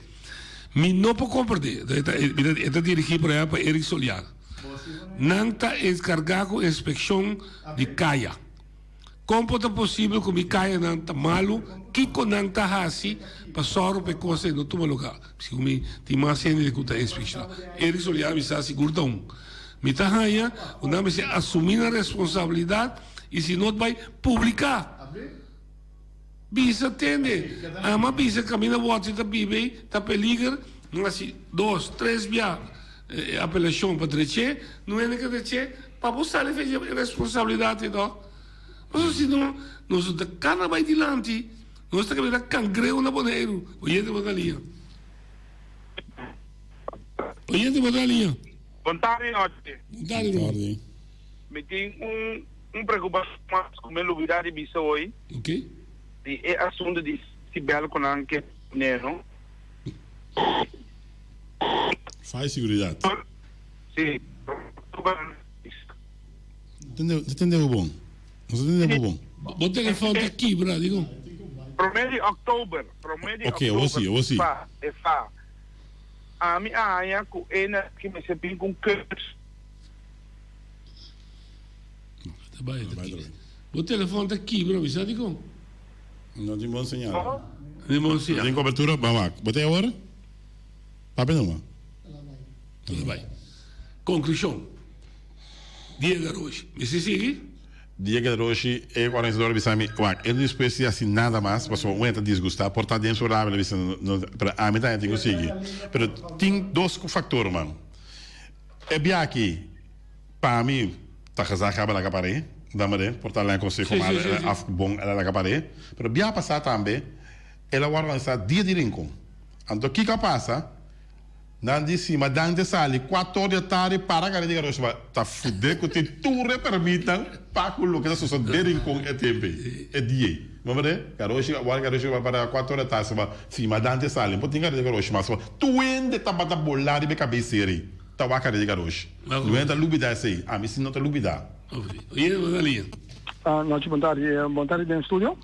B: Mi no por comprende. E ta dirigi por ehempel pa Eric Soliano. Nan ta enkargá ku inspekshon di kaya. Kon por ta posibel ku mi kayanan ta malu? Kiko nan ta hasi pa sòru pa e kos ei no tuma lugá? Segun mi, tin mas hende ku ta inspekshoná. Eric Soliano mi sa sigur ta un. Mi ta haña ku nan mester asumí nan responsabilidat i si no bai publiká. Bisa tende, ama bisa kaminda wòrti ta biba ei ta peliger, nan hasi dos, tres bia e apelashon pa drech'é, no hende ke drech'é, pa bo sali fe e responsabilidat ei tòg. Pasobra si no, nos no ta kana bai dilanti, nos ta kaminda kangreu na Boneiru. Oyente bo ta liña. Oyente bo ta liña.
G: Bon tardi nochi.
B: Bon tardi ruman.
G: Mi tin un un preocupacion mas cu mi lubida di bisa hoy.
B: Ok.
G: Di e asunto di sibel cu nan ke pone no.
C: Fai siguridad.
G: Si.
C: No ta tende bo bon. No ta tende bo bon.
B: Bo telefon ta kibra digo.
G: Prome di october, prome di
C: Ok, awor si, awor si.
G: Fa, e fa. Ami a haña cu e na ki mester bin cu un keus.
B: Ta bai, ta kibra. Bo telefon ta kibra, mi sa dikon?
C: No tin bon señal. Tin cobertura? Ban wak. Bo ta awor? Papia numa.
B: Todo bai. Conclusion. Dia Garoshi. Mester sigui?
C: Dia Garoshi, e organisador a bisa mi, wak, e no dispuesto di haci nada mas, pasobra un e ta disgusta, por ta den su rabia el a bisa, no, pero ami tambe tin cu sigui. Pero tin dos factor, man. E bia aki, pa mi, ta gezaghebber laga par'é, dan mare, por ta lei conseho malo af bon el a laga par'é. Pero bia pasa tambe, el a wòrdu organisa dia di Rincon. Anto kiko a pasa? Nan di si madan te sali kuator di atardi para kare di garoshi ba ta fude ku tin tur e permitnan pa ku loke ta sosode Rincon e tempu ei, e dia ei. Bo mira? Garoshi a wòrdu garoshi ba para kuator di atardi ba si madan te sali por tin kare di garoshi mas tur hende tabata bolá riba e kabesera ei ta wak kare di garoshi. Lo hende ta lubida esei, ami si no ta lubida.
J: Nochi bon tardi, bon tardi den studio.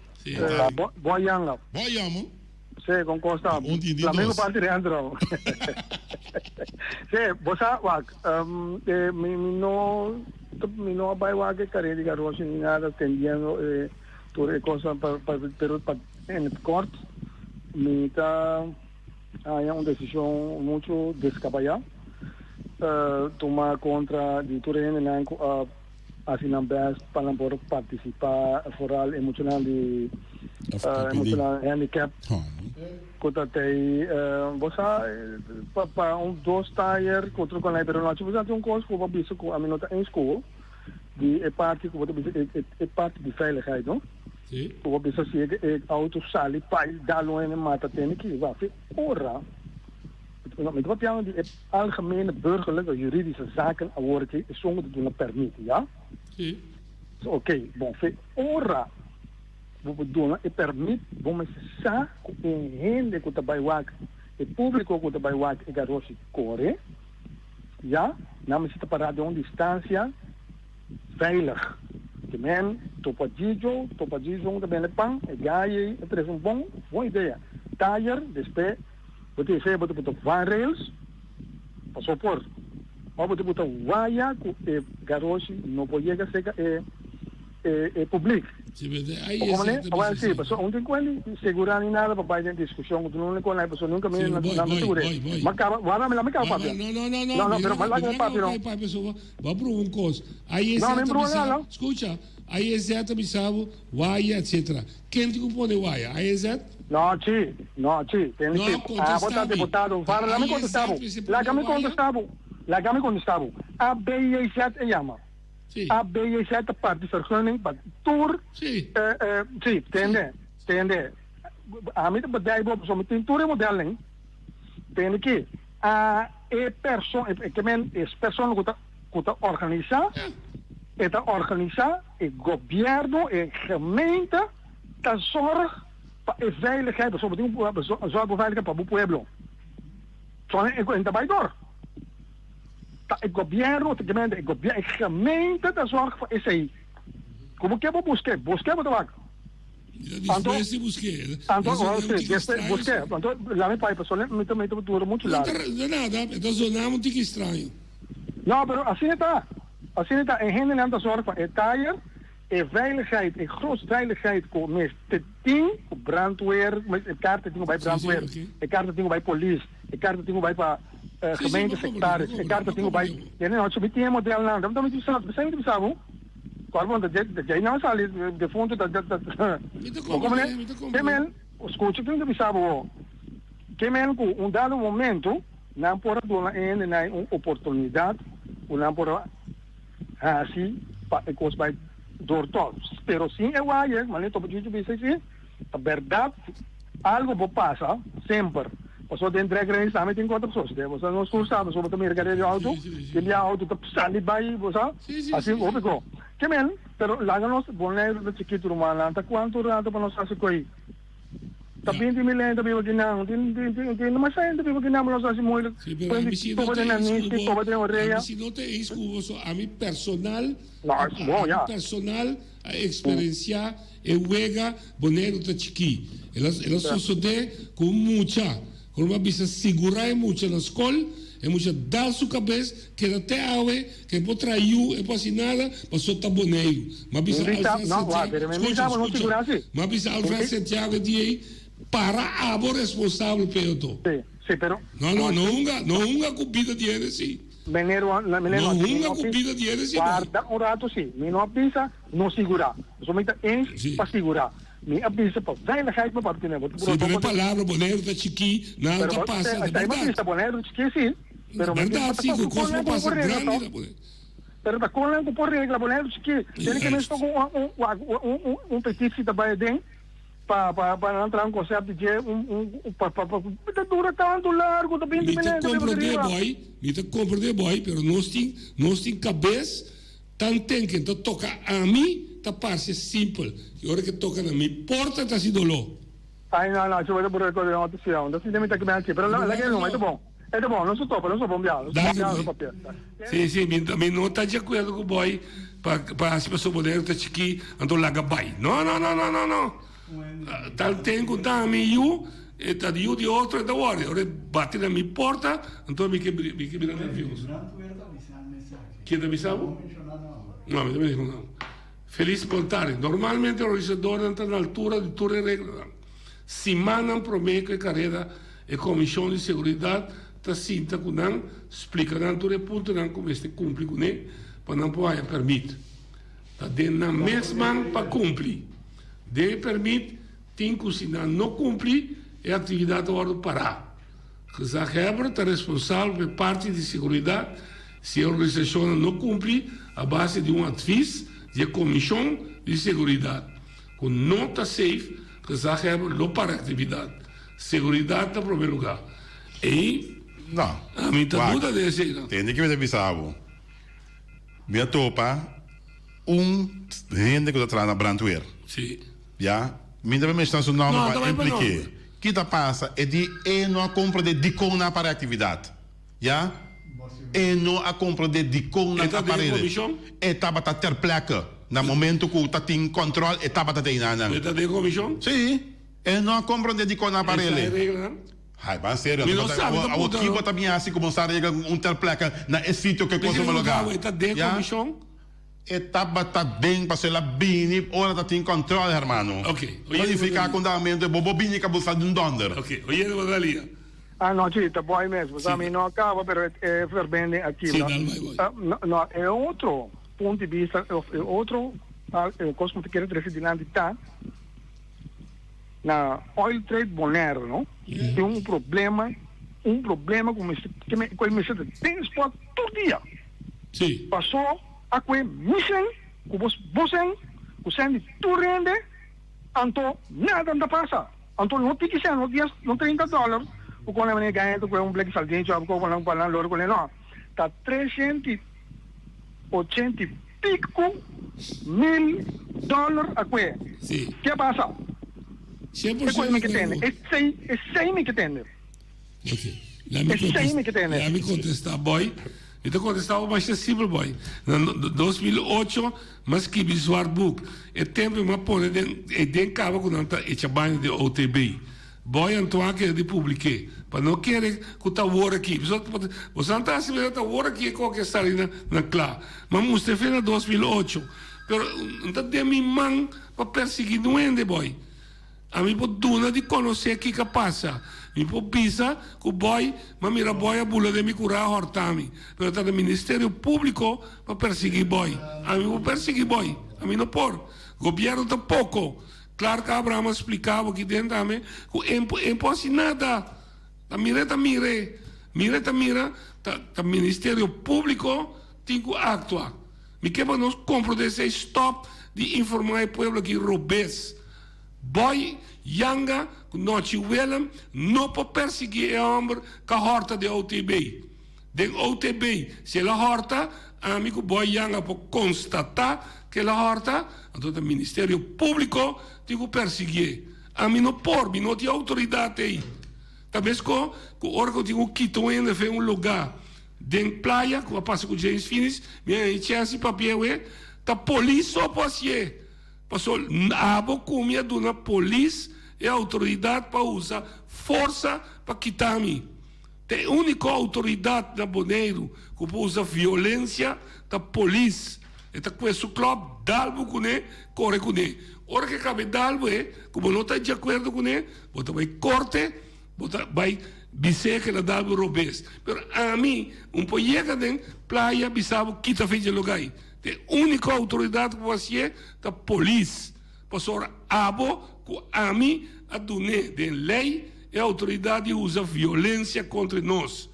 J: Bo yanga.
C: Bo yamo.
J: Sí, con costa.
C: Un tin di
J: Flamengo
C: dos.
J: parti dentro. Sí, bo sa, wak, um, eh, mi, mi no, mi no a bai wak e carrera di Garossi ni nada, tendiendo eh, tur e cosa, pa, pa, pero pa, in het kort, mi ta haya un decision mucho descabaya, eh, tuma contra di tur e hendenan cu a Hasi nan best pa nan por participa, vooral e muchanan di e muchanan handicap cu ta tey. Bo sa pa pa un dos tayer cu otro con pero nochi bo sa tin un cos cu bo a bisa cu ami no ta eens cu bo di e parti cu bo ta bisa e parti di veiligheid no cu bo bisa si e auto sali pai dal un hende mata tene ki wak ora. Mi ta papiando di e algemene burgerlijke juridische zaken awor aki esun ku ta duna permit, ya?
B: Si.
J: Oké, bon, fe ora bo por duna e permit bo mester sa ku e hende ku ta bai wak, e públiko ku ta bai wak e garoshi kore, ya? Nan mester ta pará den un distansia veilig. Ke men topa Djidjo, topa Djidjo ta bende pan, e gai ei a trese un bon, bon idea. Tayer, despe. Bo tin fe bo ta buta vanrails paso por of bo ta buta waya cu e garoshi no por yega cerca e e public.
B: Si bo ta
J: Bo comprende? Awor si paso un tin cuenta di segura ni nada pa bay den discusion cu tu nunca con paso nunca mi nan ta segura. Ma caba wara mi la mi caba papia.
B: No no no
J: no no pero ma laga mi papia no.
B: Bo a proba un cos. Ahí
J: No mi proba nada.
B: Scucha, ahí e zeta bisa bo waya etcetera. Ken tin ku pone waya? AZ?
J: No, chi. No, chi. Tende
B: No,
J: chi. Abo ta
B: kontestá mi.
J: deputado.
B: Ta
J: Fara, lami
B: AZ
J: kontestá bo.
B: mester pone
J: Laga mi
B: waya?
J: kontestá bo. Laga mi kontestá bo. ABJZ e yama.
B: Sí.
J: ABJZ ta parti vergunning pa tur.
B: Sí.
J: Eh, eh, sí, tende. Tende. Ami ta bedij bo, pasobra mi tin tur e modelnan. Tende ki. A e perso, e, ke men, e persona ku ta, ku ta organisá, e ta organisá. E gobierno, e gemeente ta zorg pa e veiligheid, pasobra bo tin ku zorg pa veiligheid pa bo pueblo. Sono e ta bai dor. Ta e gobierno, ta gemeente, e gobierno, e gemeente ta zorg pa esei. Ku bo ke bo busk'é, busk'é bo ta wak. Anto,
B: Despues di busk'é.
J: Anto, si, despues busk'é. Anto, lami pai, pasobra mi ta mi ta dura muchu largu.
B: No nada, e ta zona un tiki straño.
J: No, pero asina ta. Asina ta, e hendenan ta zorg pa e tayer, e veiligheid, e groot veiligheid ku mester tin, ku brandweer, e karta tin ku bai brandweer, e karta tin ku bai polis, e karta tin ku bai pa gemeentesecretaris, e karta tin ku bai, tende no, mi tin e modelnan, ta mi ta bisa, mi ta bisa bo, kòrda bo, djei nan a sali defuntu ta, ta, bo komprende? Ke men, skucha ke mi ta bisa bo, ke men ku un dado momento. Nan por a duna e hendenan un oportunidat ku nan por a hasi pa e kos bai dor tòg. Pero sin e waya, manera Topo Chicho bisa si, ta bèrdat algu por pasa semper. Pasobra den drag race tambe tin kos ta sosodé. Bo sa nos tur sa, pasobra bo ta mira kare di outo, tin bia outo ta sali bai, bo sa, asi hopi ko. Ke men, pero laga nos Boneiru ta chikitu rumannan, ta kuantu rato pa nos hasi ko'i? Ta 20 mil hende ta biba kinan. Tin, tin, tin, tin demasiado hende ta biba kinan, pero nos ta hasi moeilijk.
B: Sí, pero ami si no
J: Toba
B: ta
J: den
B: eens
J: nanishi,
B: ku bo,
J: toba den orea.
B: ami si no ta eens ku bo, so ami personal,
J: No, es bon,
B: ami
J: ya.
B: personal a eksperensiá e wega Boneiru ta chikí. El a, el a sosodé ku un mucha, ku lo a bisa sigurá e mucha na skol, e mucha dal su kabes, keda te awe, ku e por traha yu, e por hasi nada, pasobra ta Boneiru. M'a bisa
J: Mi bisa,
B: Alfred
J: no, wak,
B: Santiago,
J: pero mi
B: skucha,
J: bisa bo no
B: skucha,
J: sigurá si.
B: m'a bisa Alfred Santiago e dia ei. Para abo responsabel p'e oto.
J: Si, si, pero.
B: No, no, no hunga, no hunga ku bida di hende si.
J: Meneer, meneer,
B: no hunga ku bida di hende si.
J: Warda un rato si, mi no a bisa no sigurá. Pasobra mi ta eens pa sigurá. Mi a bisa pa veiligheid mi papia tene.
B: Si, pero e palabra Boneiru ta chikí, nada ta pasa, ta bèrdat.
J: Mi a bisa Boneiru ta chikí si, pero mi
B: Bèrdat si, ku kos por pasa grandi na Boneiru.
J: Pero ta kon nan ku por regla Boneiru chikí. Tene ke mes ku un petisi ta bai aden. Pa pa pa nan traha un concept di dje un un pa pa pa ta dura tanto largo ta 20
B: Mi ta
J: minuten riba
B: comprende
J: riba.
B: boy, mi ta comprende boy, pero nos tin nos tin cabes tan ten ken ta toca ami ta parce simpel y ora ke toca na mi porta ta haci dolor.
J: Ay no no, si bo ta burro di no ta siau, ta sinti mi ta kiba haci, pero la laga e numa, e ta bon, e ta bon, nos ta topa, nos ta bon bia, nos ta bon
B: Danki
J: bia, nos
B: boy.
J: ta papia.
B: Si si mi mi no ta di acuerdo cu boy pa pa haci pasobra Boneiru ta chiki anto laga bay no no no no no no tal ten cu ta mi yu e ta yu di otro e ta worry ora e bati na mi porta anto mi ke mi ke bira nervioso Kien ta bisa bo? No mi ta bisa no Feliz Montari normalmente organisadornan ta na altura di tur e reglanan simannan prome cu e careda e comision di seguridad ta sinta ku nan, splika nan tur e puntonan ku mester kumpli kuné pa nan por haña pèrmit. Ta den nan mes man pa kumpli. Den e pèrmit tin ku si nan no kumpli, e aktividat ta wòrdu pará. Gezaghebber ta responsabel pa e parti di seguridat si e organisashonnan no kumpli a base di un atvis di e komishon di seguridat ku no ta safe, gezaghebber lo para e aktividat. Seguridat na promé lugá. Ei,
C: No.
B: ami ta
C: Wak,
B: duda den esei nan.
C: Tende ki mi ta bisa bo. Mi a topa un hende ku ta traha na brandweer.
B: Sí.
C: Ya. Mi ta menshoná su nòmber
B: No,
C: pa
B: ta bai pa
C: implik'é.
B: nòmber.
C: Ki ta pasa? E di e no a komprendé dikon nan a para e aktividat. Ya. E no a komprendé dikon
B: E
C: nan
B: ta
C: a
B: den
C: para
B: e
C: e.
B: komishon?
C: E tabata ter plekke. Na momento ku ta tin kòntròl e tabata den nan.
B: E ta den e komishon?
C: Sí. E no a komprendé dikon nan a para
B: E sa e
C: ele.
B: reglanan?
C: Hai, ban serio.
B: Mi no sabi ta
C: Awor
B: puntra
C: ki
B: no.
C: bo ta bin hasi ku bo sa regla un ter plekke na e sitio ku e
B: Mi
C: kos
B: ke
C: tuma
B: pregunta
C: lugá?
B: bo, e ta den
C: Ya?
B: komishon?
C: E tabata den pasobra el a bini ora ta tin kòntròl, hermano.
B: Ok,
C: Ta
B: oyendo
C: nifiká
B: bo
C: ku un dado bo bo bini ka buska di un dònder.
B: Ok, oyendo bo ta lia.
J: Ah no, sí, ta boy mes. Bo sa
B: Sí.
J: mi no a kaba, pero e e verbinding a
B: Sí,
J: kibra.
B: dal bai boy.
J: Ah, no, no, e otro punto di bista of e otro ah, e kos ku mi ta kere trese dilanti ta Na Oil Trade Bonaire no tin un problema, un problema ku mester ku e mester ta den spot tur dia.
B: Sí.
J: Paso a kue mi sen ku bos bo sen ku sen di tur hende anto nada no ta pasa. Anto no tiki sen no dies no 30 dollar ku kon nan gana ta kue un bleki saldinchi of ku nan nan loro kuné no ta 380 i pico mil dollar a kue.
B: Sí.
J: Ke pasa?
B: Cien
J: E
B: por
J: kos mi
B: ciento
J: ke tende.
B: de
J: Esei, esei mi ke tende.
B: Ok. Laat mi
J: Esei mi ke tende.
B: Laat mi contesta, boy. Mi ta contesta bo masha simpel, boy. Na 2008, m'a skibi zwart boek. E tempo m'a pone den, e den caba cu nan ta echa baño den OTB. Boy Antoine kere di publike. Pa no kere ku ta wor aki. Pasobra boso nan ta hasi manera ta wor aki e koke a sali na na kla. Ma mustra e fe na 2008. Pero N ta den mi man pa persigi nuende boy. Ami por duna di konosé kiko a pasa. Mi por bisa ku boy, m'a mira boy a bula den mi kura a hòrta mi. Pero ta na Ministerio Públiko pa persigi boy. Ami por persigi boy. Ami no por. Gobièrnu tampoko. Clark Abraham a spliká bo aki den tambe ku e e por hasi nada. Ta mira e ta mira e. Mira e ta mira, ta ta Ministerio Públiko tin ku aktua. Mi ke pa nos komprondé esei stòp di informá e pueblo aki robes. Boy Yanga ku Nochi Willem no por persiguí e hòmber ku a hòrta den OTB. Den OTB, si el a hòrta, ami ku Boy Yanga por konstatá ku el a hòrta, anto ta Ministerio Públiko tin ku persiguié. Ami no por, mi no tin outoridat ei. Ta meskó ku ora ku tin ku kita un hende fen un lugá den playa, ku a pasa ku James Finis, mi a haña chèns di papia awe, ta polis so por hasié. Paso abo ku mi a duna polis e outoridat pa usa forsa pa kita mi. Ta e úniko outoridat na Boneiru ku por usa violensia ta polis. E ta kue su klòp, dal bo kuné, kore kuné. Ora ku e kaba e dal bo e, ku bo no ta di akuerdo kuné, bo ta bai korte, bo ta bai bis'é ku el a dal bo robes. Pero ami, un por yega den playa bisa bo kita fecha lugá ei. E úniko outoridat ku bo hasié ta polis. Pasobra abo ku ami a dun'é den lei e outoridat di usa violensia kontra nos.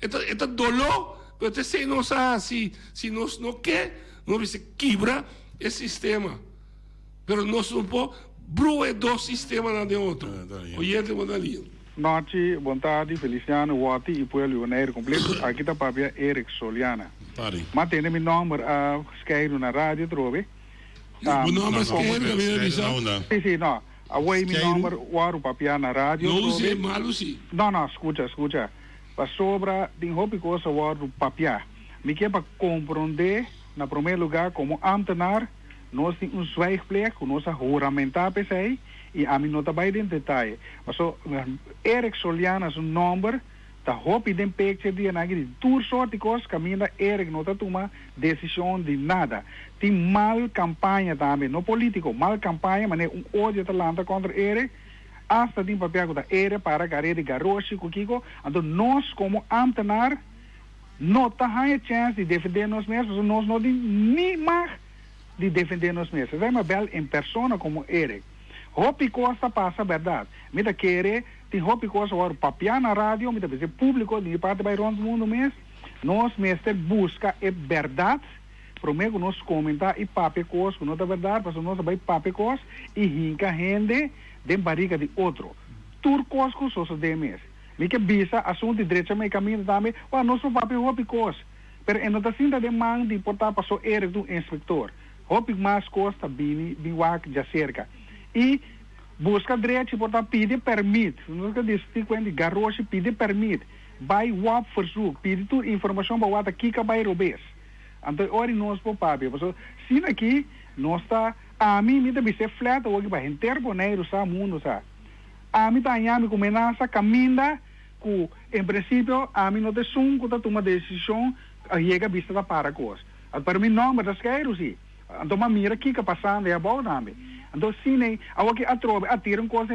B: E ta e ta doló, pero ta esei nos a hasi. Si nos no ke, nos mester kibra e sistema. Pero nos no por brua e dos sistemanan den otro. Oyente bo na liña.
H: Nochi, bon tardi, Feliciano, Watty y pueblo di Bonaire completo. Aki ta papia Eric Soliana. M'a tende mi nomber a skeiru na radio atrobe.
B: Bo nomber skeiru ta bini a bisa?
H: Si, si, no. Awey mi nomber wòrdu papia na radio
B: atrobe. No us'é malu si.
H: No, no, scucha, scucha. Pasobra tin hopi kos a wòrdu papiá. Mi ke pa komprondé na promé lugá komo ámtenar nos tin un zwijgplicht ku nos a huramentá p'esei i ami no ta bai den detaye. Paso Eric Soliana su nòmber ta hopi den picture dianan aki di tur sort di kos kaminda Eric no ta tuma desishon di nada. Tin mal kampaña tambe, no polítiko, mal kampaña manera un odio ta lanta kontra Eric. Asta tin papia ku ta ere para kare di garoshi ku kiko, anto nos komo ámtenar no ta haña chèns di defendé nos mes pasobra nos no tin ni mag di defendé nos mes. Esei mi a bèl en persona komo Eric. Hopi kos ta pasa bèrdat. Mi ta kere tin hopi kos awor papiá na radio, mi ta bisa e públiko di mi parti bai rònt mundu mes, nos mester buska e bèrdat promé ku nos komentá i papia kos ku no ta bèrdat pasobra nos a bai papia kos i hinka hende den barika di otro. Tur kos ku sosodé mes. Mi ke bisa asuntu di drecha mei kaminda tambe, wak nos por papia hopi kos, pero e no ta sinta den man di por ta paso Eric ta un inspektor. Hopi mas kos ta bini bin wak djaserka. I buska drechi por ta pidi pèrmit. Nos ke diskutí ku hende di garoshi pidi pèrmit, bai wòp verzoek, pidi tur informashon pa wak ta kiko a bai robes. Anto e ora nos por papia, pasobra sin aki nos ta. Ami, mi ta bis'é flat awoki pa henter Boneiru sa, mundu sa. Ami ta haña mi ku menasa kaminda ku en prinsipio ami no ta esun ku ta tuma desishon a yega bista ta para kos. Pero mi nòmber ta skeiru si. Anto m'a mira kiko a pasando ei abou tambe. Anto asina ei, awoki atrobe a tira un kos.